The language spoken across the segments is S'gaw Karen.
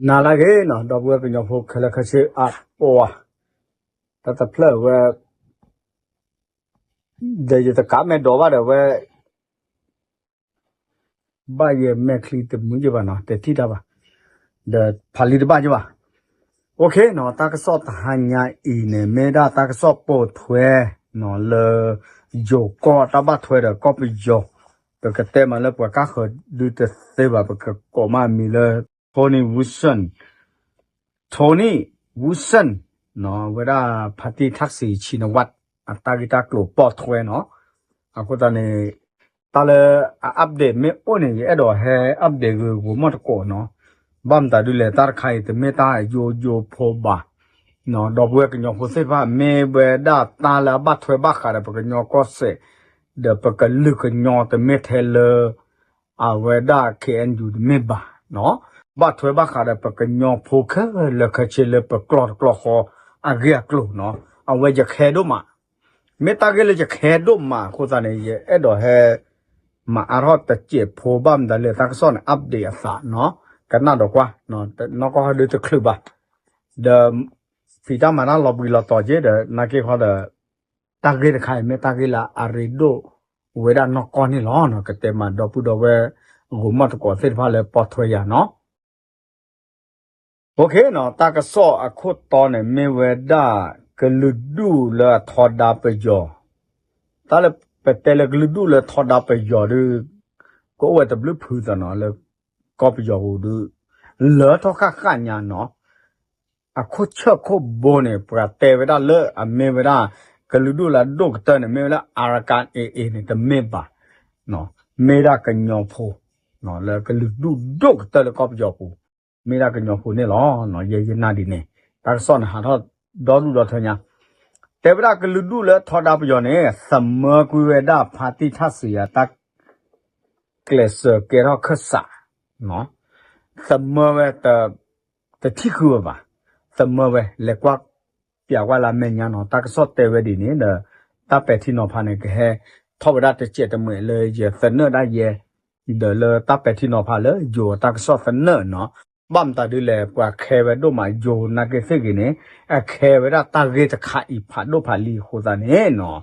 နၤလၢအဂ့ၤနီၤ ဒီပုၢ်ဝဲၢ်ကညီဖိခဲလၢာ်ခဲဆ့အါပှၤ, တၢ်တဖျၢၣ်ဝဲ ဒီးယတကးမဲာ်ဒိးဘၣ်ဒီးဝဲ ဘၣ်ယဲမဲာ်ချံတမုာ်ယဘၣ်နီၤ တထံၣ်တၢ်ဘၣ်, ဒီးဖးလံတဘၣ်ယဘၣ်. အိၣ်ခ့နီၤ တၢ်ကစီၣ်တဟါညါအံၤန့ၣ် မ့ၢ်ဒၣ်တၢ်ကစီၣ်ပိာ်ထွဲနီၤ လၢ ယိၤကီၢ်တၢ်ဘၣ်ထွဲဒီးကီၢ်ပယီၤ, ပကတဲမးလၢပှၤကါဃၢၤဒုတသ့ဘၣ် ပကကိးမးအမံၤလၢ Tony Wilson, Tony Wilson နီၤ ဝဲဒၣ်ဖါတံၢ်ထၣ်စံးဆံနဝး အတၢ်ဂ့ၢ်တၢ်ကျိၤပိာ်ထွဲနီၤ. အဃိသတးန့ၣ် တၢ်လၢအ update မ့ၢ်အိၣ်န့ၣ် ယအဲၣ်ဒိးဟဲ update ဂ့ၤဂ့ၤမီၢ်တကိးနီၤ. ဘၣ်မတၤဒ်လဲၣ် တၢ်တခါအံၤ တမ့ၢ်တၢ်ယိယိဖိဘၣ်နီၤ. ဒီပုၢ်ဝဲၢ်ကညီဖိသ့ၣ်တဖၣ် မ့ၢ်ဝဲဒၣ်တၢ်လၢအဘၣ်ထွဲဘၣ်ဃးဒီးပကညီကီၢ်စဲၣ် ဒီးပကလုာ်ကညီတမ့ၢ်ထဲလၢ အဝဲဒၣ် K N U တမ့ၢ်ဘၣ်နီၤ. ဘၣ်ထွဲဘၣ်ဃးဒီးပကညီဖိခဲလၢာ်ခဲဆ့လၢပကျီၢ်တကျီၢ်ဃီအဂ့ၢ်အကျိၤနီၤ. အဝဲယခဲဒိၣ်မး, မ့ၢ်တၢ်ဂ့ၢ်လၢယခဲဒိၣ်မးအဃိသတးန့ၣ် ယအဲၣ်ဒိးဟဲ မၤအါထီၣ်တစဲးဖိဘၣ်မတၤလဲၣ် တၢ်ကစီၣ်န့ၣ် update အသးနီၤ. ကနၣ်ဒီးကွၢ်, နီၢ်ကီၢ်ဟီဒုတချုးဘၣ်, ဒီး ဖံးတၢ်မၤတၢ်လီၤဘှံးလီၤတီၤက့ၤဒီး နာ်က့ခီဒီး တၢ်ဂ့ၢ်တခါအံၤ မ့ၢ်တၢ်ဂ့ၢ်လၢအရ့ဒိၣ်ဝဲဒၣ်နီၢ်ကီၢ်န့ၣ်လီၤ. ကတဲမးဒီပုၢ်ဒီဝဲၢ် ဂိၤမီၢ်တကိးသ့ၣ်တဖၣ်လၢပိာ်ထွဲယၤနီၤ. အိၣ်ခ့နီၤ တၢ်ကစီၣ်အခိၣ်တီန့ၣ် မ့ၢ်ဝဲဒၣ် ကလုာ်ဒူၣ်လၢအထီဒါပယီၤ, တၢ်လၢပတဲလၢကလုာ်ဒူၣ်လၢထီဒါပယီၤဒုး ကအိၣ်ဝဲတဘျုးဖုသးနီၤ လၢကီၢ်ပယီၤပူၤဒုး လၢထီၣ်ဃၣ်ဃၣ်ညါနီၤ. အခိၣ်ဆၢၣ်ခိၣ်ဘိန့ၣ် ပှၤတဲဝဲဒၣ်လၢအမ့ၢ်ဝဲဒၣ် ကလုာ်ဒူၣ်လၢအဒိၣ်ကတၢၢ်န့ၣ် မ့ၢ်ဝဲလၢ Arakan A A န့ၣ် တမ့ၢ်ဘၣ်, မ့ၢ်ဒၣ်ကညီဖိ လၢကလုာ်ဒူၣ်ဒိၣ်ကတၢၢ်လၢကီၢ်ပယီၤပူၤ, မ့ၢ်ဒၣ်ကညီဖိန့ၣ်လီၤ. ယဲယနၢ်ဒ်န့ၣ် တၢ်ကစီၣ်န့ၣ်ဟးထီၣ်ဒီဒူၣ်ဒီထၢညါ, တဲဝဲဒၣ်ကလုာ်ဒူၣ်လၢထီဒါပယီၤန့ၣ် သမၢကွံာ်ဝဲဒၣ်ဖါတံၢ်ထၣ်စံးအတၢ် ကျဲးစၢးကဲထီၣ်ခၢၣ်စး, သမၢဝဲ တထံၣ်ဃုာ်ဝဲဘၣ်, သမၢဝဲ လဲၤကွၢ်ပၠးကွၢ်လၢအမဲာ်ညါနီၤ တၢ်ကစီၣ်တဲဝဲဒ်န့ၣ်ဒီး တၢ်ပဲာ်ထံနီၤဖးန့ၣ် ကဟဲထီၣ်ဝဲဒၣ်တစဲးတမှဲာ်လၢယသနၢၣ်ဒၣ်ယဲ ဒီးလၢတၢ်ပဲာ်ထံနီၤဖးလၢယိၤအတၢ်ကစီၣ်သနၢၣ်နီၤ. ဘၣ်မတၤဒ်လဲၣ် ပှၤခဲဝဲဒိၣ်မးယိၤနာ်က့သ့ၣ်ဂ့ၤန့ၣ် အခဲဝဲဒၣ်တၢ်ဂ့ၢ်တခါအံၤဖးဒိၣ်ဖးလံအဃိသတးန့ၣ်နီၤ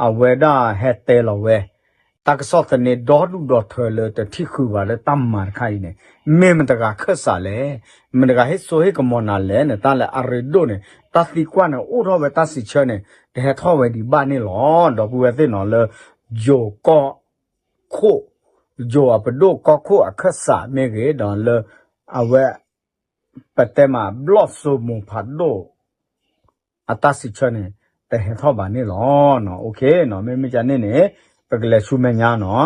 အဝဲဒၣ်ဟဲတဲလီၤဝဲ တၢ်ကစီၣ်သန့ဒီဒူၣ်ဒီထၢလၢတထံၣ်ဃုာ်ဘၣ်လၢတၢ်မၤတခါအံၤန့ၣ် မ့ၢ်မတၤတဂၤခၢၣ်စးလဲၣ်, မတၤတဂၤဟ့ၣ်စိဟ့ၣ်ကမီၤနၤလဲၣ်န့ၣ် တၢ်လၢအရ့ဒိၣ်န့ၣ် တၢ်သံကွၢ်န့ၣ် အိၣ်ထီၣ်ဝဲတၢ်စံးဆၢန့ၣ် တဟဲထီၣ်ဝဲဒံးဘၣ်န့ၣ်လီၤ. ဒီပုၢ်ဝဲၢ်သ့ၣ်နီၤလၢ ယိၤကီၢ်ခိၣ် ယိၤအပဒိၣ်ကီၢ်ခိၣ်အခၢၣ်စးမ့ၢ်ဂ့ၤ ဒီးလၢ အဝဲ ပတဲမးဘျီၣ်စိမိၤဖးဒိၣ် အတၢ်စံးဆၢန့ၣ် တဟဲထီၣ်ဘၣ်န့ၣ်လီၤ. မ့မ့ၢ်ကန့ၣ်န့ၣ် ပကလဲၤဆူမဲာ်ညါနီၤ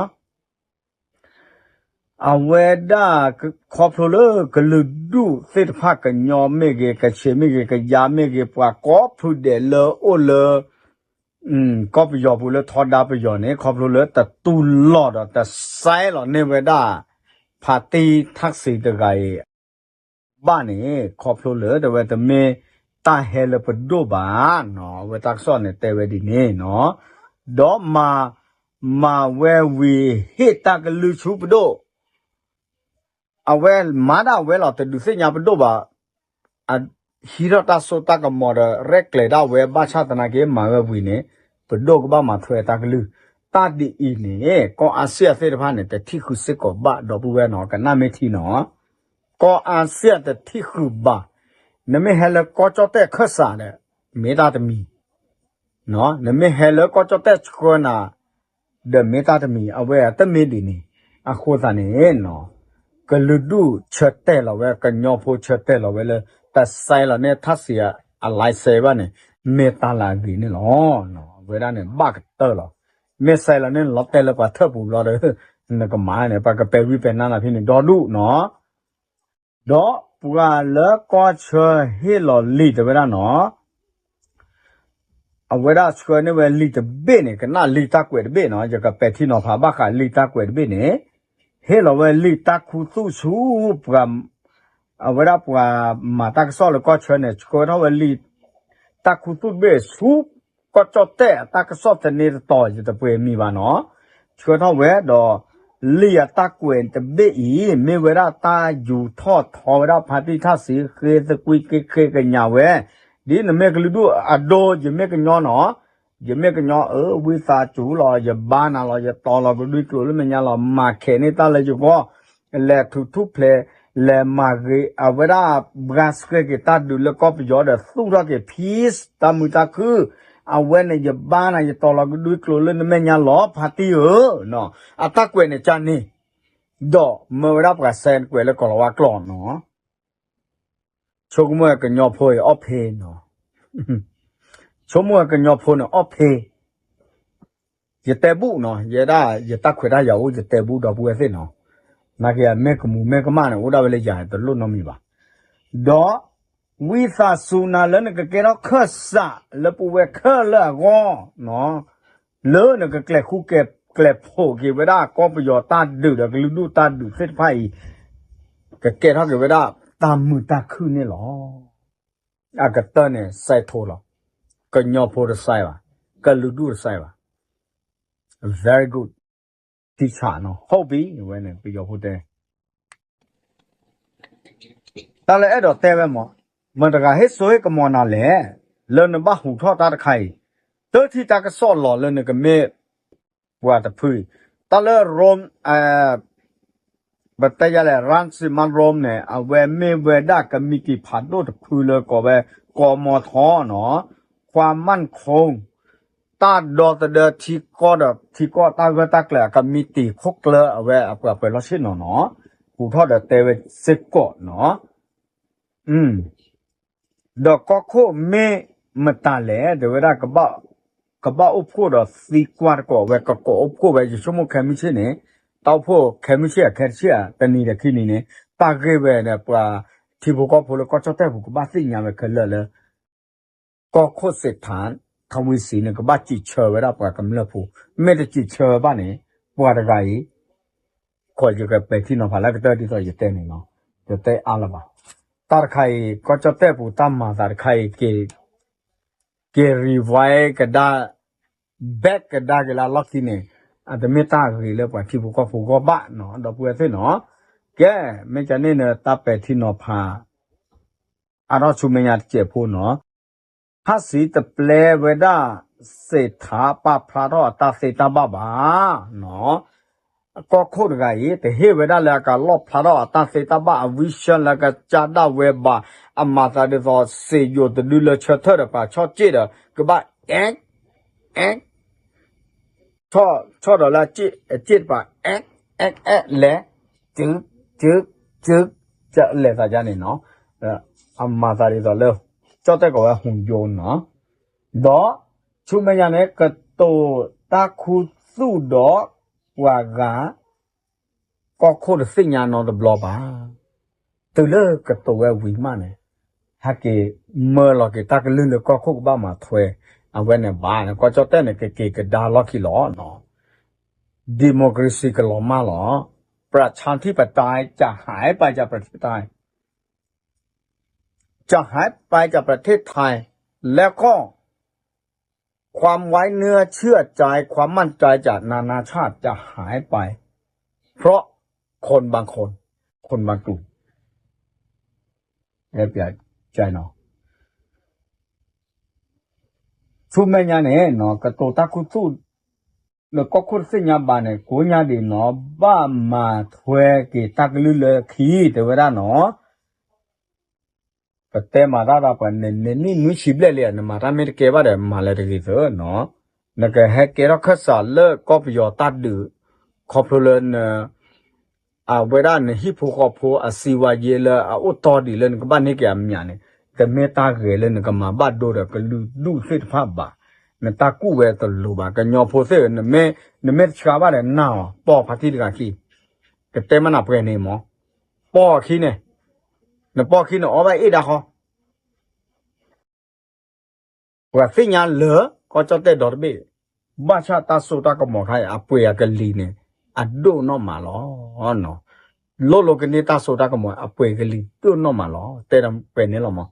အဝဲဒၣ်ခီဖျိလၢကလုာ်ဒူၣ်သ့ၣ်တဖၣ် ကညီမ့ၢ်ဂ့ၤ ကဆံးမ့ၢ်ဂ့ၤ ကယါမ့ၢ်ဂ့ၤ ပှၤကိးဖုဒဲးလၢအိၣ်လၢ ကီၢ်ပယီၤပူၤလၢထီဒါပယီၤန့ၣ် ခီဖျိလၢတတူၢ်လိာ်ဒီးတစဲးလီၤန့ၢ်ဝဲဒၣ် ဖါတံၢ်ထၣ်စံးတဂၤအံၤ ဘၣ်န့ၣ် ခီဖျိလၢတဝဲတမ့ၢ်တၢ်ဟဲလၢပဒိၣ်ဘၣ်နီၤ အဝဲတၢ်ကစီၣ်န့ၣ်တဲဝဲဒ်န့ၣ်နီၤ ဒီးမၤ မၤဝဲဝံၤဟ့ၣ်တၢ်ကလုၢ်ဆူပဒိၣ် အဝဲမၤဒၣ်ဝဲလီၤ တဒုးသ့ၣ်ညါပဒိၣ်ဘၣ် အဟံးထီၣ်တၢ်စိတၢ်ကမီၤဒီး ရဲၣ်ကျဲၤဒၣ်ဝဲ ဘၣ်ဆၣ်သနာ်က့မၤဝဲဝံၤန့ၣ် ပဒိၣ်ကဘၣ်မၤထွဲတၢ်ကလုၢ် တၢ်ဒ်အံၤန့ၣ် ကီၢ်အါစံၣ်အါသ့ၣ်တဖၣ်န့ၣ် တထံၣ်ဃုာ်စ့ၢ်ကီးဘၣ် ဒီပုၢ်ဝဲၢ်နီၤ ကနၣ်မ့ၢ်ထံနီၤ ကီၢ်အါစံၣ်အါတထံၣ်ဃုာ်ဘၣ် နမ့ၢ်ဟဲလၢကီၢ်ကၠီၣ်တဲၣ်ခၢၣ်စးဒီး မ့ၢ်တၢ်တမံၤ နမ့ၢ်ဟဲလၢကီၢ်ကၠီၣ်တဲၣ်ဆှၢနၤ ဒီးမ့ၢ်တၢ်တမံၤ အဝဲအတမ့ၢ်ဒ်န့ၣ် အဃိသတးန့ၣ်နီၤ ကလုာ်ဒူၣ်ဆၢတဲာ်လီၤဝဲ ကညီဖိဆၢတဲာ်လီၤဝဲလၢ တစဲးလီၤန့ၢ်ထၣ်စံးအ license ဘၣ်န့ၣ် မ့ၢ်တၢ်လၢအဂ့ၤန့ၣ်လီၤ. အဝဲဒၣ်န့ၣ် ဘၣ်ကတၢၢ်လီၤ မ့ၢ်စဲးလီၤန့ၢ်လီၤတဲာ်လၢပှၤထၢၣ်ပူၤဘျီဒီး နကမၤန့ၣ် ပှၤကပဲာ်ဝံပဲာ်နါနၤဖဲန့ၣ် ဒီဒူၣ်နီၤ ဒီးပှၤလၢကီၢ်ဆၢဟ့ၣ်လီၤလံာ်တဲဝဲဒၣ်နီၤ အဝဲဒၣ်ဆှၢန့ၢ်ဝဲလံာ်တဘ့ၣ်န့ၣ် ကနၣ်လံာ်တၢ်ကွဲးတဘ့ၣ်နီၤ ယကပဲာ်ထံနီၤဖးဘၣ်ဃးလံာ်တၢ်ကွဲးတဘ့ၣ်န့ၣ် ဟ့ၣ်လီၤဝဲလံာ်တၢ်ခူသူၣ်ဆူ ပှၤ အဝဲဒၣ်ပှၤမၤတၢ်ကစီၣ်လၢကီၢ်ဆၢန့ၣ် ဆှၢထီၣ်ဝဲလံာ် တၢ်ခူသူၣ်တဘ့ၣ်ဆူ ကီၢ်ကၠီၣ်တဲၣ်အတၢ်ကစီၣ်သန့တတီၤ ယတပှဲၤမံၤဘၣ်နီၤ ဆှၢထီၣ်ဝဲဒီး လံာ်အတၢ်ကွဲးတဘ့ၣ်အံၤ မ့ၢ်ဝဲဒၣ်တၢ်ယူၤထီၣ်ထီဝဲဒၣ်ဖါတံၢ်ထၣ်စံဃ့သကွံက့ဃ့ကညးဝဲ, ဒ်နမ့ၢ်ကလုာ်ဒူၣ်အဒိ ယမ့ၢ်ကညီနီၤ, ယမ့ၢ်ကညီအၢ ဝံသးစူၤလီၤ ယဘါနၤလီၤ ယတီၤလီၤကဒွံကျိာ်လၢမဲာ်ညါလီၤ မၤခဲးန့ၢ်တၢ်လၢယဂီၢ်, လဲၤထူးထူၣ်ဖျဲး လဲၤမၤဂ့ၤအဝဲဒၣ် ဘှါဆှဲက့ၤတၢ်ဒုးလၢကီၢ်ပယီၤဒီးသူၣ်ထီၣ်က့ၤ peace တၢ်မုာ်တၢ်ခုၣ်, အဝဲန့ၣ်ယဘါနၤ ယတီၤလီၤကဒွံကျိာ်လၢနမဲာ်ညါလီၤ ဖါတံၢ်ဧၢ, အတၢ်ကွဲးန့ၣ်ကန့ၣ်, ဒီးမၢဝဲဒၣ်ပှၤစဲးကွဲးလၢကီၤလၤဝါကျိာ်နီၤ ဆိကမိၣ်ဝဲကညီဖိအံၤအီၣ်ဖ့နီၤ, ဆိကမိၣ်ဝဲကညီဖိန့ၣ်အီၣ်ဖ့, ယတဲဘူၣ်နီၤ ယဲဒၣ်ယတၢ်ခွဲးတၢ်ယာ်အိၣ် ယတဲဘူၣ်ဒီပုၢ်ဝဲၢ်သ့ၣ်နီၤ, နာ်က့ၤမ့ၢ်ကမူၤမ့ၢ်ကမၣ်န့ၣ် အိၣ်ဒၣ်ဝဲလၢယၤတလိၣ်နီတမံၤဘၣ်, ဒီး ဝံသးစူၤနၤလၢနကကဲထီၣ်ခၢၣ်စးလၢပဝဲခဲလၢာ်အဂီၢ် လၢနကကျဲၤဃူကျဲၤဖိးက့ၤဝဲဒၣ်ကီၢ်ပယီၤတၢ်ဒုးဒီးကလုာ်ဒူၣ်တၢ်ဒုးသ့ၣ်တဖၣ်အံၤ, ကကဲထီၣ်က့ၤဝဲဒၣ်တၢ်မုာ်တၢ်ခုၣ်န့ၣ်လီၤ. အကတၢၢ်န့ၣ် စဲးထိလီၤ. ကညီဖိတစဲးဘၣ်, ကလုာ်ဒူၣ်တစဲးဘၣ်. Very good teacher နီၤ ဟုတ်ပြီ ဝဲန့ၣ် ပယီၤဖိတဲ တၢ်လၢအဲၣ်ဒိးတဲဝဲမး, မတၤတဂၤဟ့ၣ်စိဟ့ၣ်ကမီၤနၤလဲၣ်, လၢနဘၣ်ဟူးထီၣ်တၢ်တခါအံၤ, တထံၣ်တၢ်ကစီၣ်လီၤလၢနကမ့ၢ်ပှၤတဖု, တၢ်လၢ Rome ပတဲယၤလဲၣ် ရၢၣ်စံမၢ်ရိၣ်န့ၣ် အဝဲမ့ၢ်ဝဲဒၣ်ကမံးတံာ်ဖးဒိၣ်တဖုလၢကိးဝဲ ကိးမီၤထီနီၤ, ခွါမၣ်ခိ, တၢ်ဒီသဒၢထံကီၢ်ဒီးထံကီၢ်တၢ်ဂၢၢ်တၢ်ကျၢၤအကမံးတံာ်ခိၣ်ကျၢၢ်အဝဲအပှၤပှဲၤလီၢ်ဆ့ၣ်နီၤနီၤ, ဟူးထီၣ်ဒီးတဲဝဲစ့ၢ်ကီးနီၤ ဒီးကီၢ်ခိၣ်မ့ၢ်မတၤလဲၣ် တဲဝဲဒၣ် ကဘၣ်အိၣ်ဖှိၣ်ဒီးသံကွၢ်တကိးဝဲ ကကိးအိၣ်ဖှိၣ်ဝဲ ယဆိကမိၣ်ခဲမုၢ်ဆ့ၣ်န့ၣ် တၢ်အိၣ်ဖှိၣ်ခဲမုၢ်ဆ့ၣ်အခဲတဆ့ၣ်ဧါ တနံၤဒီးခံနံၤန့ၣ် တၢ်ဂ့ၢ်ဝဲဒီးပှၤထံဖိကီၢ်ဖိလၢကီၢ်ကၠီၣ်တဲၣ်ပူၤကဘၣ်သ့ၣ်ညါဝဲခဲလၢာ်လၢ ကီၢ်ခိၣ်စ့းထၣ် ထဝံစံန့ၣ် ကဘၣ်စံးဆၢဝဲဒၣ်ပှၤကမျၢၢ်ဖိ, မ့ၢ်တစံးဆၢဝဲဘၣ်န့ၣ် ပှၤတဂၤအံၤ ခိးယကပဲာ်ထံနီၤဖးလၢကတၢၢ်ဒ်သိးယတဲန့ၣ်နီၤ, ယတဲအါလၢၤဘၣ်. တၢ်တခါအံၤ ကီၢ်ကၠီၣ်တဲၣ်ပူၤတၢ်မၤသးတခါအံၤ က့ၤ revive ကဒါ back ကဒါက့ၤလၢအလီၢ်ခံန့ၣ် အတမ့ၢ်တၢ်ဂ့ၤလၢပှၤထံဖိကီၢ်ဖိဂီၢ်ဘၣ်နီၤ ဒီပုၢ်ဝဲၢ်သ့ၣ်နီၤ. ကဲ မ့ၢ်ကန့ၣ်န့ၣ် တၢ်ပဲာ်ထံနီၤဖး အါထီၣ်ဆူမဲာ်ညါတစဲးဖိနီၤ ထၣ်စံတပျဲဝဲဒၣ် စ့းထၣ်ပာ်ဖျါထီၣ်အတၢ်သ့တၢ်ဘၣ်ဘၣ်. ကီၢ်ခိၣ်တဂၤအံၤ တဟ့ၣ်ဝဲဒၣ်လၢအကလီၣ်ဖျါထီၣ်အတၢ်သ့တၢ်ဘၣ်အ vision လၢကစၢ်ဒၣ်ဝဲဘၣ် အမၤသးဒ်သိး စ့ယိၤတဒုလၢဆၢထၢၣ်ဒီးပှၤဆီၣ်ကၠ့ၣ်ဒီး ကဘၣ်အဲၣ် အဲၣ် ဆီၣ်ဒီးလၢအစ့ၣ်တပၤ အဲၣ် အဲၣ် အဲၣ် လဲၤ စု စု စု လဲၤသးဒ်န့ၣ်နီၤ. အမၤသးဒ်သိးလၢ ကၠီၣ်တဲၣ်ကိးဝဲ ဟူးယိၤနီၤ. ဒီး ဆူမဲာ်ညါန့ၣ် ကတိၤတၢ်ခူသူၣ်ဒီး ပှၤဂၤ ကီၢ်ခိၣ်တသ့ၣ်ညါနီတဘျီဘၣ်. တုၤလၢကတိၤဝဲဝံၤမးန့ၣ် ဟဲက့ၤမၢလီၤက့ၤတၢ်ကလုၢ်လၢကီၢ်ခိၣ်ကဘၣ်မၤထွဲ အဝဲန့ၣ်ဘၣ်န့ၣ် ကီၢ်ကၠီၣ်တဲၣ်န့ၣ် ကက့ၤကဒါလီၢ်ခံလီၤနီၤ. democracy ကလီၤမၢ်လီၤ. ประชาธิปไตยจะหายไปจากประเทศไทย จะหายไปจากประเทศไทย แล้วก็ ความไว้เนื้อเชื่อใจ ความมั่นใจจากนานาชาติจะหายไป เพราะคนบางคน คนบางกลุ่ม ကြိုက်နော် ဆူမဲာ်ညါန့ၣ်နီၤ ကတိၤတၢ်ခူသူၣ် လၢကီၢ်ခိၣ်တသ့ၣ်ညါဘၣ်န့ၣ် ကိးညါဒံးနီၤ ဘၣ်မၤထွဲက့ၤတၢ်ကလုၢ်လၢခံ တဲဝဲဒၣ်နီၤ ပတဲမၤတၢ်ဒီးပှၤန့ၣ် နနံၣ်နွံဆံဘျဲၣ်လံ နမၤတၢ်မ့ၢ်တကဲဘၣ်ဒီး မၤလၢတဂ့ၤသၢနီၤ နကဟဲကဲထီၣ်ခၢၣ်စးလၢကီၢ်ပယီၤတၢ်ဒုး ခီဖျိလၢန အဝဲဒၣ်နဟံၣ်ဖိဃီဖိအစံးဝါယဲလၢအအိၣ်တီဒံးလၢနကဘၣ်န့ၢ်က့ၤအမံၤန့ၣ် တမ့ၢ်တၢ်ဂဲၤလၢနကမၤဘၣ်ဒိဒီးကလုာ်ဒူၣ်သ့ၣ်တဖၣ်ဘၣ်. နတၢ်ကူၣ်ဝဲတလိၤဘၣ် ကညီဖိသ့ၣ်ဧၢ နမ့ၢ်တဆှါဘၣ်ဒီးနၢ်အီၤ ပိာ်ဖါတံၢ်တဂၤခံ ကတဲမနၤပှဲၤန့ၣ်မး ပိာ်အခံန့ၣ် နပိာ်အခံန့ၣ်အီၣ်ဘၣ်အ့ၣ်ဒၣ်ဃီ ပှၤသ့ၣ်ညါလၢ ကီၢ်ကၠီၣ်တဲၣ်ဒီတဘ့ၣ် ဘၣ်ဆၣ်တၢ်စိတၢ်ကမီၤခါအံၤ အပှ့ၤအကလံၤန့ၣ် အဒိၣ်နီၢ်မးလီၤ. လိၣ်လိကန့ၢ်တၢ်စိတၢ်ကမီၤ အပှ့ၤကလံၤဒိၣ်နီၢ်မးလီၤ. တဲဒၣ်ပှဲၤန့ၣ်လီၤမး.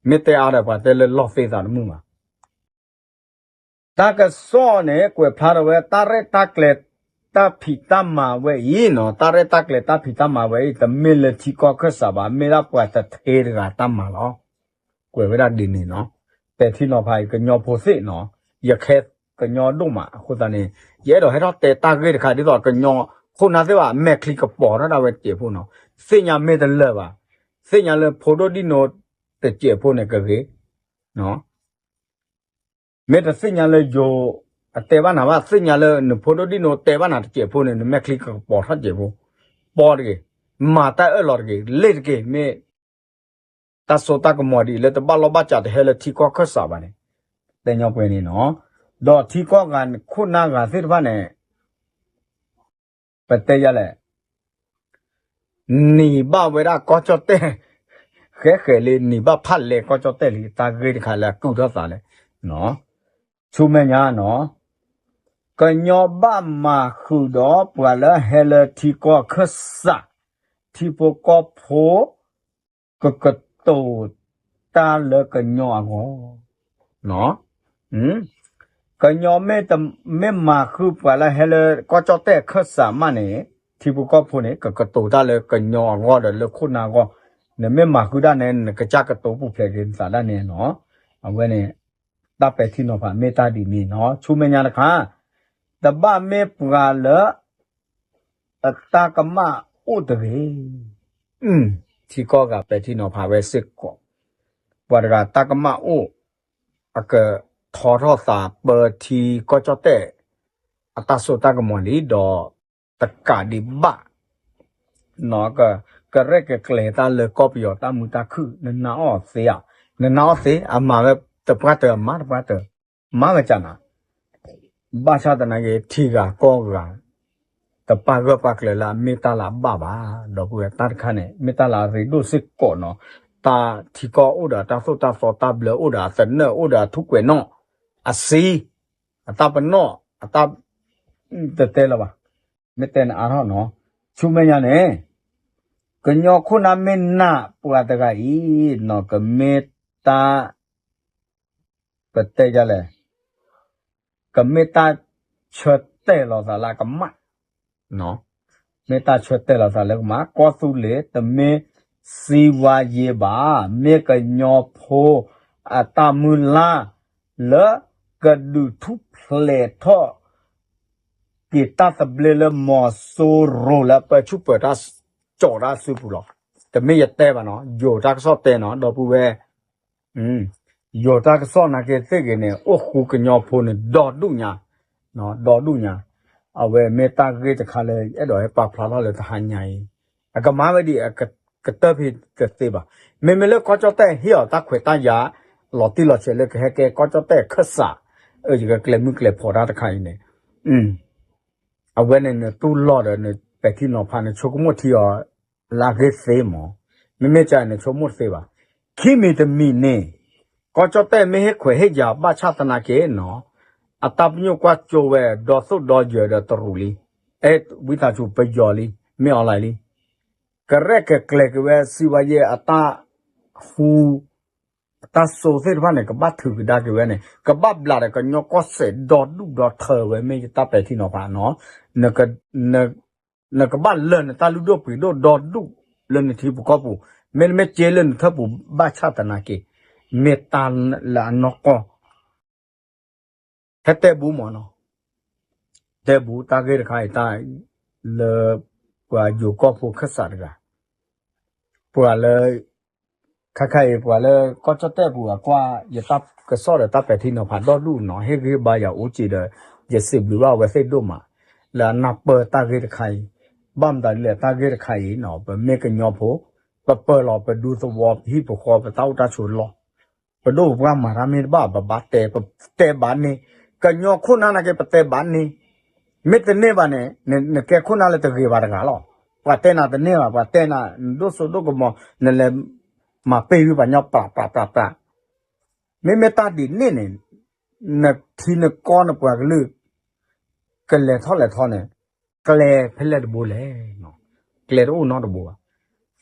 မ့ၢ်တဲအါဒီးပှၤတဲလၢလီၢ်သ့သးတမုာ်ဘၣ်. တၢ်ကစီၣ်န့ၣ် ကွဲးဖျါထီၣ်ဝဲ တၢ်ရဲၣ်တၢ်ကျဲၤ တၢ်ဖံးတၢ်မၤဝဲအံၤနီၤ, တၢ်ရဲၣ်တၢ်ကျဲၤတၢ်ဖံးတၢ်မၤဝဲအံၤ တမ့ၢ်လၢထံကီၢ်ခၢၣ်စးဘၣ်, မ့ၢ်ဒၣ်ပှၤတထ့တဂၤတၢ်မၤလီၤ. ကွဲးဝဲဒၣ်ဒ်န့ၣ်နီၤ, ပဲာ်ထံနီၤဖးအံၤ ကညီဖိသ့ၣ်နီၤ, ယခဲကညီဒိၣ်မးအဃိသတးန့ၣ် ယအဲၣ်ဒိးဟဲထီၣ်တဲတၢ်ဂ့ၢ်တခါ ဒ်သိးကညီခိၣ်နၢ်သ့ၣ်တဖၣ် မဲာ်ချံကပီၤထီၣ်ဒၣ်ဝဲတစဲးဖိနီၤ, သ့ၣ်ညါမ့ၢ်တလၢာ်ဘၣ်, သ့ၣ်ညါလၢဖိဒိၣ်ဒံၣ်နိတစဲးဖိန့ၣ်ကဂ့ၤ မ့ၢ်တသ့ၣ်ညါလၢယိၤအတဲဘၣ်နၤဘၣ်, သ့ၣ်ညါလၢနဖိဒိၣ်ဒံၣ်နိတဲဘၣ်နၤတစဲးဖိန့ၣ် နမဲာ်ချံကပီၤထီၣ်စဲးဖိ, ပီတဂ့ၤ, မၤတၢ်အၢၣ်လီၤတဂ့ၤ, လ့ၣ်တက့ၢ်, မ့ၢ်တၢ်စိတၢ်ကမီၤဒ်လၢတဘၣ်လိာ်ဘၣ်စးတဟဲလၢထံကီၢ်ခၢၣ်စးဘၣ်န့ၣ်, တဲညီပှဲၤန့ၣ်နီၤ, ဒီးထံကီၢ်ဂၤခိၣ်နၢ်ဂၤသ့ၣ်တဖၣ်န့ၣ် ပတဲယၤလဲၣ် နံၤဘၣ်ဝဲဒၣ်ကီၢ်ကၠီၣ်တဲၣ်, ဃဲဃဲးလံ နံၤဘၣ်ဖးလဲၤကီၢ်ကၠီၣ်တဲၣ်လံ တၢ်ဂ့ၢ်တခါလၢအကုၢ်ထီၣ်သးလဲၣ်, ဆူမဲာ်ညါနီၤ, ကညီဘၣ်မၤဃုာ်ဒီးပှၤလၢဟဲလၢထံကီၢ်ခၢၣ်စး, ထံဖိကီၢ်ဖိ ကကတိၤတၢ်လၢကညီအဂီၢ် ကညီမ့ၢ်မၤဃုာ်ပှၤလၢဟဲလၢကီၢ်ကၠီၣ်တဲၣ်ခၢၣ်စးမးန့ၣ်, ထံဖိကီၢ်ဖိန့ၣ် ကကတိၤတၢ်လၢကညီအဂီၢ်ဒီးလၢခိၣ်နၢ်အဂီၢ်, နမ့ၢ်မၤဃုာ်ဒၣ်န့ၣ် နကစၢ်ကတိၤပူၤဖျဲးက့ၤနသးဒၣ်န့ၣ်နီၤ, အဝဲန့ၣ် တၢ်ပဲာ်ထံနီၤဖးမ့ၢ်တၢ်ဒ်န့ၣ်နီၤ, ဆူမဲာ်ညါတခါ တဘၣ်မ့ၢ်ပှၤလၢ အတၢ်ကမၣ်အိၣ်တဂ့ၤ. ထံကီၢ်ဂၤပဲာ်ထံနီၤဖးဝဲစ့ၢ်ကီး, ပှၤတဂၤတၢ်ကမၣ်အိၣ် အကထီထီၣ်သးပၢထံကီၢ်ကၠီၣ်တဲၣ် အတၢ်စိတၢ်ကမီၤလံဒီး တကးဒံးဘၣ် ကရဲၣ်ကကျဲၤတၢ်လၢကီၢ်ပယီၤတၢ်မုာ်တၢ်ခုၣ် နနာ်အီၤသ့ဧါ, နနာ်အီၤသ့ အမၤဝဲတပှၢ်တၢၢ် အမၤတပှၢ်တၢၢ် မၤဝဲကနၤ, ဘၣ်ဆၣ်သနာ်က့ ထံဂၤကီၢ်ဂၤ တပာ်ဂၢၢ်ပာ်ကျၢၤလၢအမ့ၢ်တၢ်လၢအဘၣ်ဘၣ်, ဒီပုၢ်ဝဲၢ်တၢ်တခါန့ၣ် မ့ၢ်တၢ်လၢအရ့ဒိၣ်စ့ၢ်ကီးနီၤ, တၢ်ထံကီၢ်အိၣ်ဒီးတၢ်သိၣ်တၢ်သီ တၢ်ဘျၢအိၣ်ဒီးအသနၢၣ် အိၣ်ဒီးအထူးကွဲးနီၣ်, အစံ အတၢ်ပနီၣ် အတၢ် တတဲလၢၤဘၣ်, မ့ၢ်တဲနအါထီၣ်နီၤ, ဆူမဲာ်ညါန့ၣ် ကညီခိၣ်နၢ်မ့ၢ်နာ်ပှၤတဂၤအံၤနီၤ ကမ့ၢ်တၢ် ပတဲဒ်လဲၣ်, ကမ့ၢ်တၢ်ဆၢတဲာ်လီၤသးလၢကမၣ်, မ့ၢ်တၢ်ဆၢတဲာ်လီၤသးလၢကမၣ်, ကီၢ်သူလ့ၤ တမ့ၢ်စံဝါယ့ဘၣ်, မ့ၢ်ကညီဖိအတၢ်မုၢ်လၢ် လၢကဒုးထူၣ်ဖျဲးထီၣ် က့ၤတၢ်သဘျ့လၢမီၤစိရိၤလၢပၢဆူၣ်ပၢၤတၢ်ကၠီၤတၢ်စုပူၤလီၤ. တမ့ၢ်ယတဲဘၣ်နီၤ, ယိၤတၢ်ကစီၣ်တဲနီၤ, ဒီပုၢ်ဝဲၢ် ယိၤတၢ်ကစီၣ်နာ်က့သ့ၣ်ဂ့ၤန့ၣ် အိၣ်ဃူကညီဖိန့ၣ် ဒီဒူၣ်ညါ, ဒီဒူၣ်ညါ, အဝဲမ့ၢ်တၢ်ဂ့ၢ်တခါလၢ အဲၣ်ဒိးဟဲပာ်ဖျါထီၣ်လၢတဟါညါအံၤ, အကမၤဝဲဒ်အကတၢၢ်ဖံးတသ့ဘၣ်. မ့မ့ၢ်လၢကီၢ်ကၠီၣ်တဲၣ်ဟ့ၣ်အီၤတၢ်ခွဲးတၢ်ယာ် လီၤတံၢ်လီၤဆဲးလၢကဟဲကဲကီၢ်ကၠီၣ်တဲၣ်ခၢၣ်စး, အၢ ယကကျဲၤမုၢ်ကျဲၤဖီတၢ်တခါအံၤန့ၣ် အဝဲန့ၣ်နတူၢ်လိာ်ဒီးနပဲာ်ထံနီၤဖး နဆိကမိၣ်ထံအီၤလၢအဂ့ၤသ့မး. မ့မ့ၢ်ကနဆိကမိၣ်တသ့ဘၣ်. ခံမံၤတမံၤန့ၣ် ကီၢ်ကၠီၣ်တဲၣ်မ့ၢ်ဟ့ၣ်ခွဲးဟ့ၣ်ယာ်ဘၣ်ဆၣ်သနာ်က့နီၤ, အတၢ်ပညိၣ်ကွၢ်စိဝဲဒီသိၣ်ဒီယၢၤဒီးတရူးလံ. အဲၣ်ဝံသးစူၤပယီၤလံ, မ့ၢ်အီၤလဲၣ်လံ. ကရဲၣ်ကကျဲၤက့ၤဝဲ စံးဝါယဲၢ်အတၢ်ဃူ အတၢ်စိသ့ၣ်တဖၣ်န့ၣ် ကဘၣ်ထုးကဒါက့ၤဝဲန့ၣ် ကဘၣ်ဘျးဒီးကညီကီၢ်စဲၣ်ဒီဒူၣ်ဒီထၢဝဲ မ့ၢ်ယတၢ်ပဲာ်ထံနီၤဖးနီၤ. နကဘၣ်လၢာ်နတၢ်လုၢ်ဒိၣ်ပှ့ၤဒိၣ်ဒီဒူၣ်လၢနထံဖိကီၢ်ဖိ, မ့တမ့ၢ်က့လၢနထၢၣ်ပူၤဘၣ်ဆၣ်သနာ်က့, မ့ၢ်တၢ်လၢအနီၢ်ကီၢ် ဟဲတဲဘူးမးနီၤ. တဲဘူးတၢ်ဂ့ၢ်တခါအံၤတၢ် လၢ ပှၤယိၤကီၢ်ဖိခၢၣ်စးတဂၤ, ပှၤလၢ ခဲခါအံၤ ပှၤလၢကီၢ်ကၠီၣ်တဲၣ်ပူၤအကွၢ် ယတၢ်ကစီၣ်ဒီးတၢ်ပဲာ်ထံနီၤဖးဒီဒူၣ်နီၤ, ဟ့ၣ်ဂံၢ်ဘါယၤအိၣ်က့ၤဒီး ယစံးဘျုးဘၣ်အဝဲသ့ၣ်ဒိၣ်မး လၢအနၢ်ပၢၢ်တၢ်ဂ့ၢ်တခါအံၤ, ဘၣ်မတၤဒ်လဲၣ်တၢ်ဂ့ၢ်တခါအံၤနီၤ, ပမ့ၢ်ကညီဖိ ပပၢၤလီၤပဒူသဝီ ပဟံၣ်ပဃီ ပတၢ်အိၣ်တၢ်ဆိးလီၢ် ပဒိၣ်ပပှၢ်မၤတၢ်မ့ၢ်တဘၣ် ပဘၣ်တဲ ပတဲဘၣ်န့ၣ်, ကညီခိၣ်နၢ်နာ်က့ ပတဲဘၣ်န့ၣ်, မ့ၢ်တန့ၢ်ဘၣ်န့ၣ် နကဲခိၣ်နၢ်လၢတဂ့ၤဘၣ်တဂၤလီၤ. ပှၤတဲနၤတန့ၢ်ဘၣ်, ပှၤတဲနၤ နဒိၣ်စိဒိၣ်ကမီၤ နလဲၤမၤပ့ၢ်ဝံပှၤညီပြးပြးပြးပြး, မ့မ့ၢ်တၢ်ဒ်န့ၣ်န့ၣ် နထံနကီၢ်နပှၤကလုာ် ကလဲၤထီၣ်လဲၤထီန့ၣ် ကျဲဖဲလဲၣ်တဘိလဲၣ်, ကျဲတအိၣ်နီတဘိဘၣ်.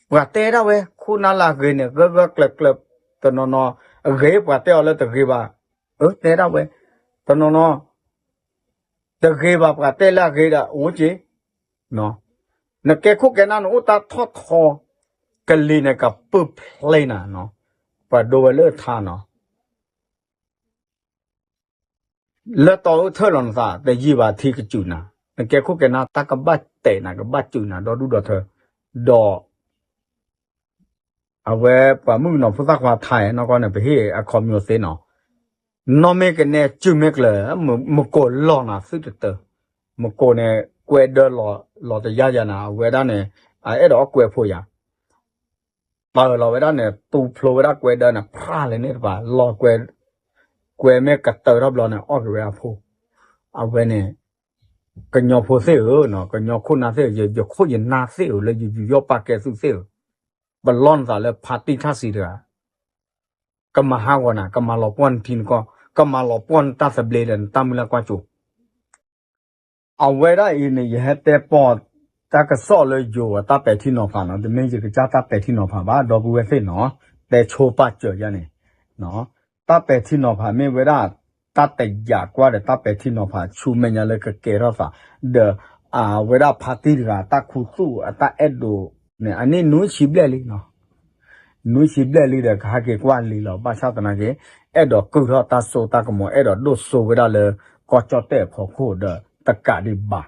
ပှၤတဲဒၣ်ဝဲ ခိၣ်နၢ်လၢအဂ့ၤန့ၣ် ဂၢၢ်ဂၢၢ်ကျၢၤကျၢၤ တနီၤနီၤ အဂ့ၤ ပှၤတဲအီၤလၢတဂ့ၤဘၣ်, အၢ တဲဒၣ်ဝဲ တနီၤနီၤ တဂ့ၤဘၣ်ပှၤတဲလၢအဂ့ၤဒီးအိၣ်က့ၤ, နကဲခိၣ်ကဲနၢ်နအိၣ်တၢ်ထီၣ်ထီ, ကလံၤန့ၣ်ကပုၢ်ဖျ့နၤ, ပှၤဒိဝဲလၢထါနီၤ, လၢတီအုၣ်ထၢၣ်လီၤနသး တယံာ်ဘၣ်ထံကစူၢ်နၤ, နကဲခိၣ်ကဲနၢ်တၢ်ကဘၣ်တဲာ်နၤ ကဘၣ်စူၢ်နၤ ဒီဒူၣ်ဒီထၢ, ဒီး အဝဲပှၤမုၣ်ကနီၤဖိသၣ်ခွါထါနီၢ်ကီၢ်န့ၣ် ပဟ့ၣ်အခီပညီသ့နီၤ, နီၢ်မ့ၢ်ကနဲစုမ့ၢ်ကျၢၤ, မကိးလီၤနၤသုတတၢၢ်, မကိးန့ၣ် ကွဲဒၢလီၤတယါယၤနၤ အဝဲဒၣ်န့ၣ်, အအဲၣ်ဒိးအီၣ်ကွဲးဖိယၤ, ပာ်လီၤဝဲဒၣ်န့ၣ် တူဖျိဝဲဒၣ်ကွဲဒၢန့ၣ် ဖျါလဲၣ်န့ၣ်တပၤ လီၤကွဲ, ကွဲမ့ၢ်ကတၢၢ်ထီၣ်ဘျီန့ၣ် အီၣ်က့ၤဝဲအဖိ, အဝဲန့ၣ် ကညီဖိသ့ၣ်ဧၢ, ကညီခိၣ်နၢ်သ့ၣ်ဧၢ, ယခိၣ်ယနၢ်သ့ၣ်ဧၢ လၢယယူးယီၣ်ပာ်ကဲသုသ့ၣ်ဧၢ, ပလီၢ်နသးလၢဖါတံၢ်ထၣ်စံးတဂၤ, ကမၤဟးဂီၤနၤ, ကမၤလီၤပှီၢ်နထံနကီၢ်, ကမၤလီၤပှီၢ်နတၢ်သဘျ့ဒီးနတၢ်မုၢ်လၢ်ကွၢ်စိ, အဝဲဒၣ်အံၤန့ၣ် ယဟဲတဲပိာ်တၢ်ကစီၣ်လၢယိၤအတၢ်ပဲာ်ထံနီၤဖးနီၤ, တမ့ၢ်ယကစၢ်တၢ်ပဲာ်ထံနီၤဖးဘၣ်, ဒီပုၢ်ဝဲၢ်သ့ၣ်နီၤ, တဲဆိပာ်စၢၤယၤန့ၣ်, တၢ်ပဲာ်ထံနီၤဖးမ့ၢ်ဝဲဒၣ် တၢ်တယာ်ကွၢ်ဒီးတၢ်ပဲာ်ထံနီၤဖးဆူမဲာ်ညါလၢကကဲထီၣ်သး, ဒီး အဝဲဒၣ်ဖါတံၢ်တဂၤ တၢ်ခူသူၣ်အတၢ်အဲၣ်ဒိးန့ၣ် အနံၣ်နွံဆံဘျဲၣ်လံနီၤ, နွံဆံဘျဲၣ်လံဒီး ကဟဲက့ၤကွၢ်လံလီၤ. ဘၣ်ဆၣ်သနာ်က့ အဲၣ်ဒိးကုၢ်ထီၣ်တၢ်စိတၢ်ကမီၤ အဲၣ်ဒိးဒိၣ်စိဝဲဒၣ်လၢ ကီၢ်ကၠီၣ်တဲၣ်အဖီခိၣ်ဒီး တကးဒံးဘၣ်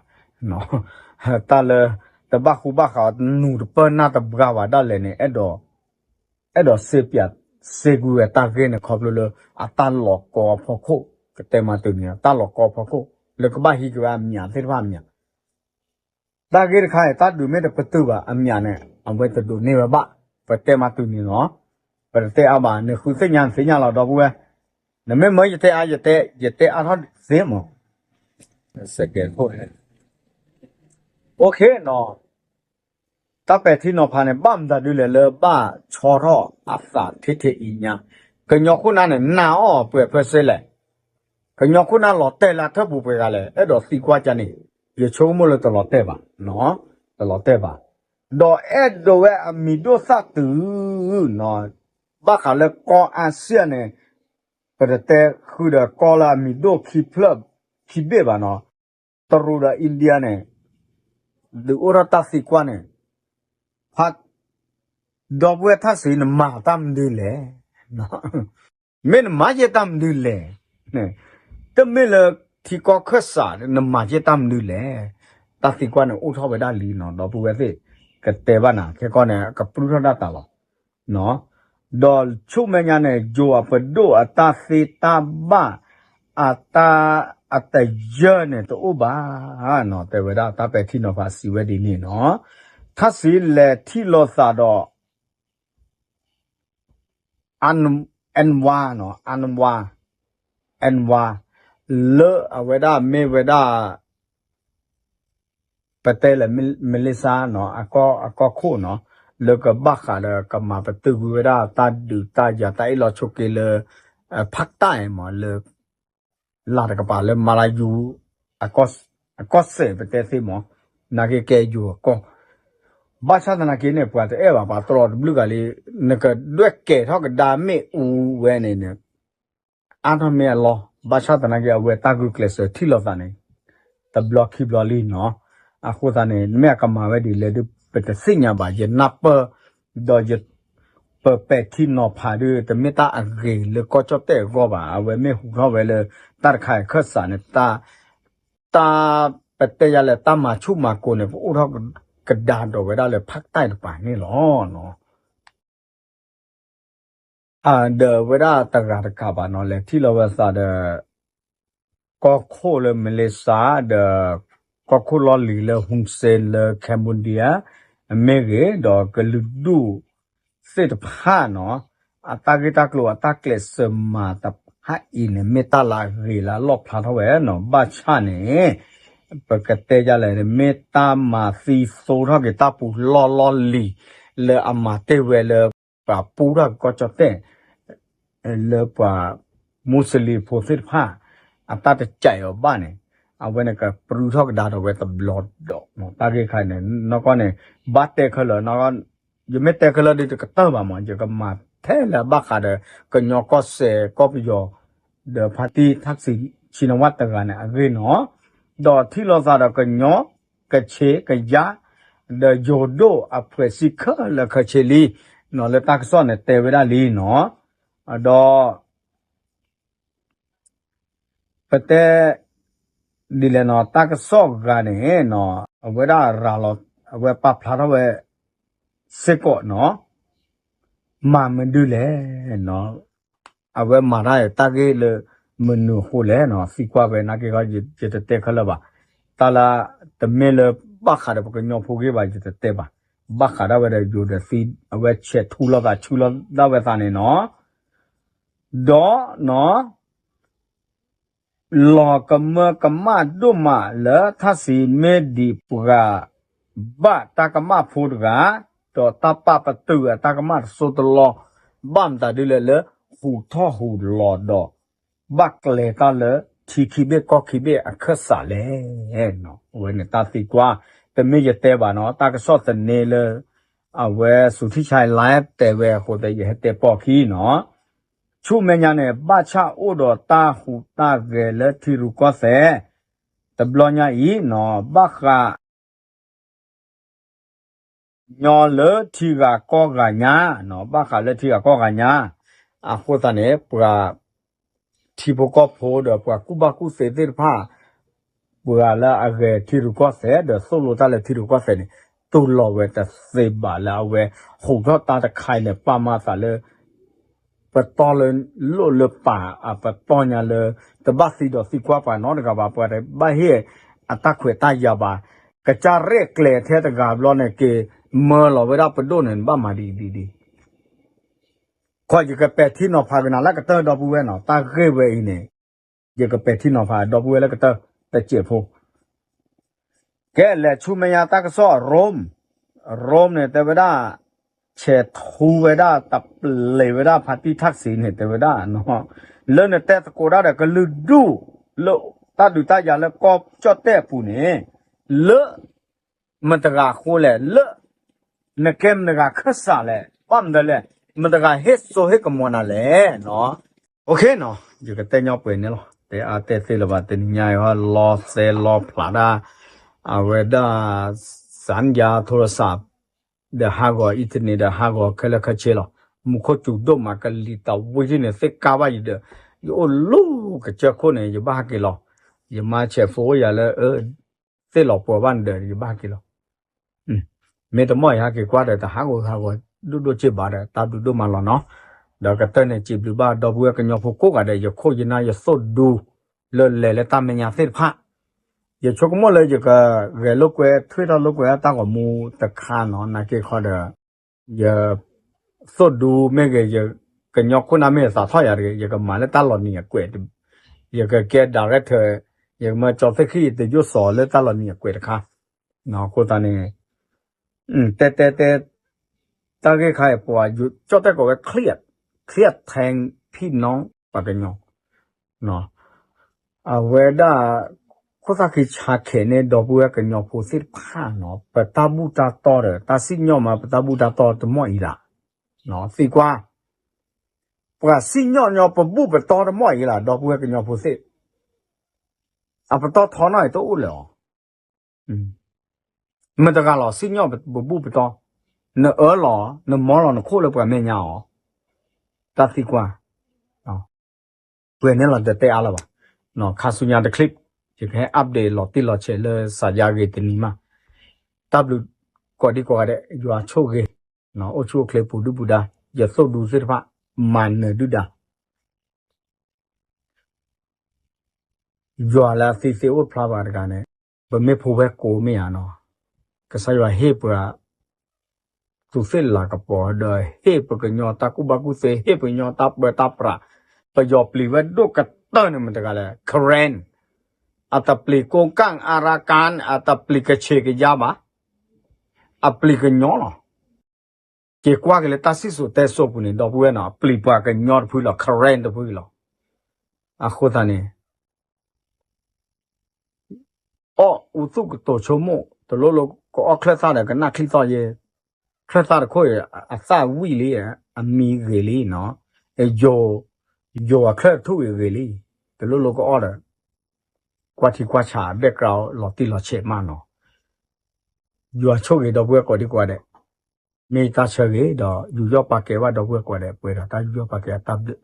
တၢ်လၢ တဘၣ်ဃူဘၣ်ဃး နူၤတပၢၢ်နၢ်တဘှါဘၣ်ဒၣ်လဲာ်န့ၣ် အဲၣ်ဒိး အဲၣ်ဒိးစ့ပၠး စ့ကွံာ်ဝဲတၢ်ဂ့ၢ်န့ၣ် ခီဖျိလၢ အတၢ်လီၤကီအဖီခိၣ် ကတဲမၤတုၤန့ၣ် တၢ်လီၤကီအဖီခိၣ် လၢကဘၣ်ဟံးက့ၤဝဲအမျးသ့ၣ်တဖၣ်အမျး တၢ်ဂ့ၢ်တခါအံၤ တၢ်ဒုးမ့ၢ်တပတုာ်ဘၣ် အမျးန့ၣ် အဝဲတဒိးန့ၢ်ဝဲဘၣ်. ပတဲမၤတုၤန့ၣ်လီၤ. ပတတဲအါဘၣ် နဃုသ့ၣ်ညါနသ့ၣ်ညါလီၤ ဒီပုၢ်ဝဲၢ်. နမ့ၢ်မၢယတဲအါ ယတဲ ယတဲအါထီၣ်သ့မး. စကဲးခိၣ် OK နီၤ. တၢ်ပဲာ်ထံနီၤဖးန့ၣ် ဘၣ်မတၤဒုလဲၣ်လၢဘၣ်ဆီထီၣ်အသးထဲထဲအံၤညါ, ကညီခိၣ်နၢ်န့ၣ် နာ်အီၤပှဲၤဖၢစ့လဲၣ်. ကညီခိၣ်နၢ်လီၤတဲာ်လၢအထၢၣ်ပူၤပှဲၤဂၤလဲၣ်. အဲၣ်ဒိးသံကွၢ်ကန့ၣ် ယဆိကမိၣ်လၢတလီၤတဲာ်ဘၣ်, တလီၤတဲာ်ဘၣ်. ဒီးအဲၣ်ဒိးဝဲအမံၤဒိၣ်သၣ်တုၤ ဘၣ်ဃးလၢကီၢ်အါစံၣ်န့ၣ် ပတတဲဃုာ်ဒီးကီၢ်လၢအမံၤဒိၣ်ခံဖျၢၣ်ခံဘ့ၣ်ဘၣ်နီၤ, တရူးဒီး India န့ၣ်, ဖး, ဒီပုၢ်ဝဲၢ်ထၣ်စံး နမၤတၢ်မနုၤလဲၣ်. မ့ၢ်နမၤယဲၢ်တၢ်မနုၤလဲၣ်. တမ့ၢ်လၢထံကီၢ်ခၢၣ်စး နမၤယဲၢ်တၢ်မနုၤလဲၣ်. တၢ်သံကွၢ်န့ၣ်အိၣ်ထီၣ်ဝဲဒၣ်လံနီၤ ဒီပုၢ်ဝဲၢ်သ့ၣ်, ကတဲဘၣ်နၤ ခဲကီၢ်န့ၣ် ကပြုၢ်ထီၣ်ဒၣ်တၢ်လီၤ. ဒီးဆူမဲာ်ညါန့ၣ် ယိၤအပဒိၣ်အတၢ်သ့တၢ်ဘၣ် အတၢ်အတယၢၢ်န့ၣ်တအိၣ်ဘၣ်နီၤ တဲဝဲဒၣ်တၢ်ပဲာ်ထံနီၤဖးစံးဝဲဒ်န့ၣ်နီၤ. ထၣ်စံးလဲၤထံၣ်လိာ်သးဒီး Anwar နီၤ Anwar Anwar လၢအဝဲဒၣ်မ့ၢ်ဝဲဒၣ် ပတဲလၢ Malaysia နီၤ အကီၢ်ခိၣ်နီၤ လၢကဘၣ်ဃးဒီးကမၤပတုာ်ကွံာ်ဝဲဒၣ်တၢ်ဒုးတၢ်ယၤတၢ်အ့ၣ်လိာ်ဆိးက့လၢ ဖးတၢ်မး လၢ လၢတကပၤလၢမၤလၢယူ အကီၢ်စဲၣ်ပတဲသ့မး နာ်က့ကဲယူၤအကီၢ် ဘၣ်ဆၣ်သနာ်က့န့ၣ် ပှၤတအဲၣ်ဘၣ်ပှၤတလီၤတဘျုးဂၤလံ နကဒွဲၣ်ကဲထီၣ်ကဒါမ့ၣ်အူဝဲန့ၣ်န့ၣ် အါထီၣ်မ့ၢ်အလီၢ် ဘၣ်ဆၣ်သနာ်က့ အဝဲတၢ်ဂုာ်ကျဲးစၢးထံၣ်လိာ်သးန့ၣ် တဘျီခံဘျီလံနီၤ အဃိသတးန့ၣ် မ့ၢ်အကမၤဝဲဒ်လဲၣ်ဒုး ပတသ့ၣ်ညါဘၣ် ယနၢ်ပၢၢ် ဒီးယ ပပဲာ်ထံနီၤဖးဒုး တမ့ၢ်တၢ်အဂ့ၤလၢကီၢ်ကၠီၣ်တဲၣ်အဂီၢ်ဘၣ် အဝဲမ့ၢ်ဟူးထီၣ်ဝဲလၢ တၢ်တခါအံၤခၢၣ်စးန့ၣ် တၢ်ပတဲယၤလဲၣ် တၢ်မၤဆူၣ်မၤကိၤန့ၣ် ကအိၣ်ထီၣ်ကဒါဒီးဝဲဒၣ်လၢဖးတၢ်တပၤန့ၣ်လီၤ. ဒီးဝဲဒၣ်တဂၤတကးဘၣ်နီၤ လဲၤထံၣ်လီၤဝဲသးဒီး ကီၢ်ခိၣ်လၢ Malaysia ဒီး ကီၢ်ခိၣ်လီၢ်လံၤလၢ Hun Sen လၢ Cambodia မ့ၢ်ဂ့ၤ ဒီးကလုာ်ဒူၣ်သ့ၣ်တဖၣ်နီၤ အတၢ်ဂ့ၢ်တၢ်ကျိၤအတၢ်ကျဲးစၢးမၤတဖၣ်အံၤန့ၣ် မ့ၢ်တၢ်လၢအဂ့ၤလၢအလီၣ်ဖျါထီၣ်ဝဲနီၤ ဘၣ်ဆၣ်န့ၣ် ပကတဲယၤလဲၣ် မ့ၢ်တၢ်မၤသံသိထီၣ်က့ၤတၢ်ပူၤလီၢ်လီၢ်လံၤ လၢအမၤတ့ၢ်ဝဲလၢ ပှၤပူထီၣ်က့ၤကီၢ်ကၠီၣ်တဲၣ် လၢပှၤ မူစလ့ၣ်ဖိသ့ၣ်တဖၣ် အတၢ်တစဲးအီၤဘၣ်န့ၣ် အဝဲန့ၣ်ကပြုၢ်ထီၣ်ကဒါဒီးဝဲတဘျီဒီး တၢ်ဂ့ၢ်ခါန့ၣ် နီၢ်ကီၢ်န့ၣ် ဘၣ်တဲခဲလၢာ် ယမ့ၢ်တဲခဲလၢာ်ဒ်တကတၢၢ်ဘၣ်မး ယကမၤထဲလၢအဘၣ်ဃးဒီး ကညီကီၢ်စဲၣ်ကီၢ်ပယီၤ ဒီးဖါတံၢ်ထၣ်စံး ဆံနဝၣ်တဂၤန့ၣ် အဂ့ၢ်နီၤ ဒီးထံၣ်လိာ်သးဒီးကညီ, ကခ့ၣ်, ကယၤ, ဒီးယိၤဒိၣ်အဖှဲးဆံခဲလၢာ်ခဲဆ့လံ, နီၢ်လၢတၢ်ကစီၣ်န့ၣ်တဲဝဲဒၣ်လံနီၢ်, ဒီး ပတဲဒ်လဲၣ်နီၢ် တၢ်ကစီၣ်ဂၤန့ၣ်နီၢ် အဝဲဒၣ်ရၤလီၤ အဝဲပာ်ဖျါထီၣ်ဝဲ စ့ၢ်ကီးနီၢ် မၤမနုၤလဲၣ်နီၢ် အဝဲမၤတၢ်တၢ်ဂ့ၢ်လၢမနုၤအဃိလဲၣ်နီၢ် သံကွၢ်ဝဲနာ်က့ခီ ယတတဲခဲလၢာ်ဘၣ်. တၢ်လၢတမ့ၢ်လၢဘၣ်ဃးဒီးပကညီဖိဂ့ၢ်ဘၣ် ယတတဲဘၣ်. ဘၣ်ဃးဒၣ်ဝဲဒီးယိၤဒီးသံ အဝဲဆဲးထူလီၤသးဆူလီၤဒၣ်ဝဲသးန့ၣ်နီၢ် ဒီးနီၢ် လီၤကမၢကမၣ်ဒိၣ်မးလၢထၣ်စံးမ့ၢ်ဒံးပှၤဘၣ်တၢ်ကမၣ်ဖိတဂၤ, ဒီးတၢ်ပာ်ပတုာ်အတၢ်ကမၣ်တစိၢ်တလီၢ်, ဘၣ်မတၤဒ်လဲၣ်လၢ ဟူးထီၣ်ဟူးလီၤဒီး ဘၣ်ကျဲၤတၢ်လၢထံခံဘ့ၣ်ကီၢ်ခံဘ့ၣ်အခၢၣ်စးလဲၣ်. အဝဲန့ၣ်တၢ်သံကွၢ်, တမ့ၢ်ယတဲဘၣ်နီၢ်, တၢ်ကစီၣ်သန့လၢ အဝဲစူၤထံၣ်ဆါလါတဲဝဲအဃိသတး ယဟဲတဲပိာ်ခံနီၢ် ဆူမဲာ်ညါန့ၣ် ဘၣ်ဆၣ်အိၣ်ဒီးတၢ်ဟူးတၢ်ဂဲၤလၢထံရူၢ်ကီၢ်သဲး, တဘျီညါအံၤနီၢ် ဘၣ်ဃး ညီလၢထံဂၤကီၢ်ဂၤညါ, ဘၣ်ဃးလၢထံဂၤကီၢ်ဂၤညါ, အဃိသတးန့ၣ် ပှၤထံဖိကီၢ်ဖိဒီးပှၤကူၣ်ဘၣ်ကူၣ်သ့သ့ၣ်တဖၣ် ပှၤလၢအဂဲၤထံရူၢ်ကီၢ်သဲး ဒီးသိၣ်လိတၢ်လၢထံရူၢ်ကီၢ်သဲးန့ၣ် တူၢ်လိာ်ဝဲတသ့ဘၣ်လၢအဝဲ ဟူးထီၣ်တၢ်တခါအံၤန့ၣ် ပာ်မၤသးလၢ ပတီၢ်လၢလိၣ်လၢပာ်အပတီၢ်ညါလၢ တဘၣ်သံဒီးသံကွၢ်ပှၤနီတဂၤဘၣ်, ပှၤတဘၣ်ဟ့ၣ်အတၢ်ခွဲးတၢ်ယာ်ဘၣ်, ကစၢ်ရဲၣ်ကျဲၤထဲတဂၤဘျီန့ၣ် က့ၤမၢလီၤဝဲဒၣ်ပဒိၣ်န့ၣ် ဘၣ်မၤဒ်အံၤဒ်အံၤ, ခီယကပဲာ်ထံနီၤဖးကနၤလၢကတၢၢ်ဒီပုၢ်ဝဲၢ်နီၤ, တၢ်ဂ့ၢ်ဝဲအံၤန့ၣ် ယကပဲာ်ထံနီၤဖးဒီပုၢ်ဝဲၢ်လၢကတၢၢ် တစဲးဖိ ကဲလဲၤဆူမဲာ်ညါတၢ်ကစီၣ် Rome, Rome န့ၣ် တဲဝဲဒၣ် ဆဲးထူဝဲဒၣ် တပျ့ၤဝဲဒၣ် ဖါတံၢ်ထၣ်စံးန့ၣ် တဲဝဲဒၣ် လၢနတဲသကိးတၢ်ဒီးကလုာ်ဒူၣ် လၢတၢ်ဒုးတၢ်ယၤလၢကီၢ်ကၠီၣ်တဲၣ်အပူၤန့ၣ် လၢ မတၤတဂၤအဃိလဲၣ် လၢ နကဲမတၤတဂၤခၢၣ်စးလဲၣ် ဘၣ်မနုၤလဲၣ် မတၤတဂၤဟ့ၣ်စိဟ့ၣ်ကမီၤနၤလဲၣ်နီၤ, ယကတဲညီပှဲၤန့ၣ်လီၤ, တဲအါတဲသ့လၢၤဘၣ် တနံၤညါအံၤ လီသဲလီဖျးဒၣ် အဝဲဒၣ် စၣ်ယါထိရစး ဒီးဟးဂီၤ internet ဒီးဟးဂီၤခဲလၢာ်ခဲဆ့လီၤ, မူခိၣ်စူၤဒိၣ်မး ကလံၤတဝံၤထံၣ်န့ၣ် သ့ၣ်ကါဘၣ်ယၤဒီး ယအိၣ်လၢကစၢၢ်ခိၣ်န့ၣ် ယဘၣ်ဟးက့ၤလီၤ, ယမါဆဲးဖိအိၣ်ယၤလၢ သ့ၣ်လီၤပှီၤဘၣ်န့ၣ်ဒီး ယဘၣ်ဟးက့ၤလီၤ မ့ၢ်တမီၢ်ယဟဲက့ၤကွၢ်ဒီး တဟးဂီၤဟးဂီၤဒိၣ်ဒိၣ်စ့ၢ်ဘၣ်ဒီး တၢ်ဘျုးဒိၣ်မးလီၤနီၤ, ဒီးကတၢၢ်န့ၣ် စံးဘျုးဘၣ်ဒီပုၢ်ဝဲၢ်ကညီဖိကိးဂၤဒဲး ယခိၣ်ယနၢ်ယသိၣ်ဒူ လၢလဲၤလၢတၢ်မဲာ်ညါသ့ၣ်တဖၣ်, ယဆိကမိၣ်လၢယကဂဲၤလိာ်ကွဲ ထွဲထီၣ်လိာ်ကွဲတၢ်ဂီၤမူတခါနီၤ နာ်က့ခီဒီး ယ သိၣ်ဒူမ့ၢ်ဂ့ၤ ယကညီခိၣ်နၢ်မ့ၢ်သးထီၣ်ယၤတဂ့ၤ ယကမၤလၢတၢ်လီၤနံၤအကွဲး, ယကကဲ director, ယကမၢကၠီသ့ၣ်ဃံၣ် တယိၣ်စီၤလၢတၢ်လီၤနံၤအကွဲးတခါ, အဃိသတးန့ၣ် တဲတဲတဲ တၢ်ဂ့ၢ်ခါအံၤ ပှၤကၠီၣ်တဲၣ်ကိးဝဲ เครียด, เครียดแทนพี่น้อง ပှၤကညီ အဝဲဒၣ် ခိၣ်သၣ်ဃံဆါခဲန့ၣ် ဒီပုၢ်ဝဲၢ်ကညီဖိသ့ၣ်တဖၣ်နီၤ ပတၢ်ဘူၣ်တၢ်တီဒီး တၢ်စံၣ်ညီၣ်မး ပတၢ်ဘူၣ်တၢ်တီတမီၢ်အံၤဒၣ်, သံကွၢ် ပှၤစံၣ်ညီၣ်ညီ ပဘူၣ်ပတီၢ်တမီၢ်အံၤလၢ ဒီပုၢ်ဝဲၢ်ကညီဖိသ့ၣ်, အပတီၢ်ထီနီၣ်အံၤတအိၣ်လၢၤအီၤ မတၤတဂၤလီၤ စံၣ်ညီၣ်ပဘူၣ်ပတီၢ်, နအၢလီၤ နမီလီၤနခိၣ်လၢပှၤမဲာ်ညါအီၤ, တၢ်သံကွၢ်, ပှဲၤန့ၣ်လီၤ တတဲအါလၢၤဘၣ်, ခါဆူညါတ clip ယကဟဲ update လီၤတံၢ်လီၤဆဲးလၢစးယါဂ့ၤတနံၤမး, တၢ်ဘျုးကိးဒံကိးဂၤဒဲး ယွၤဆိၣ်ဂ့ၤ, အိၣ်ဆူၣ်အိၣ်ချ့ပူၤဒုၣ်ပူၤဒါ, ယသိၣ်ဒူသ့ၣ်တဖၣ် မၤနၢၤဒုၣ်ဒါ ယွၤလၢအသံသ့အိၣ်ဖျါဘၣ်တဂၤန့ၣ်, ပမ့ၢ်ဖိဝဲၢ်ကိးမ့ၢ်ဧါနီၤ, ကစၢ်ယွၤဟ့ၣ်ပှၤ သူးသ့ၣ်လၤကပီၤ ဒီးဟ့ၣ်ပှၤကညီတၢ်ကူၣ်ဘၣ်ကူၣ်သ့ ဟ့ၣ်ပှၤကညီတၢ်ပၢတၢ်ပြး, ပယီၤပျံၤဝဲဒိၣ်ကတၢၢ်န့ၣ်မတၤတဂၤလဲၣ် Karen, အတပျံၤကိးကၣ် Arakan, အတပျံၤကဆ့ကယါဘၣ်, အပျံၤကညီလီၤ. က့ၤကွၢ်က့ၤလၢတၢ်စံၣ်စိၤတဲစိၤပူၤန့ၣ် ဒီပုၢ်ဝဲၢ်နီၤ ပျံၤပှၤကညီတဖုလီၤ Karen တဖုလီၤ. အဃိသတးန့ၣ် အီၣ်အူသူၣ်ကတိၤဆိကမိၣ် တလိၣ်လိၣ်ကအီၣ်ချၢၣ်သၣ်ဒီးကနၣ်ချံသီၣ်ယဲ, ချၢၣ်သၣ်တခိၣ်အံၤ အသၣ်ဝံၣ်လံ, အမံၤဂ့ၤလံနီၤ, ယိာ်အချၢၣ်တထူၣ်အံၤဂ့ၤလံ, တလိၣ်လိၣ်ကအီၣ်ဒီး ကွၢ်ထံကွၢ်ဆး background လီၤတံၢ်လီၤဆဲးမးနီၤ. ယွၤဆိၣ်ဂ့ၤဒီပုၢ်ဝဲၢ်ကိးဒံကိးဂၤဒဲး, မ့ၢ်ယတၢ်ဆၢဂ့ၤဒီး ယူးယီၣ်ပာ်ကဲဘၣ်ဒီပုၢ်ဝဲၢ်ကိးဂၤဒဲး ပှဲၤဒီးတၢ်ယူးယီၣ်ပာ်ကဲအတၢ်ဘျုး.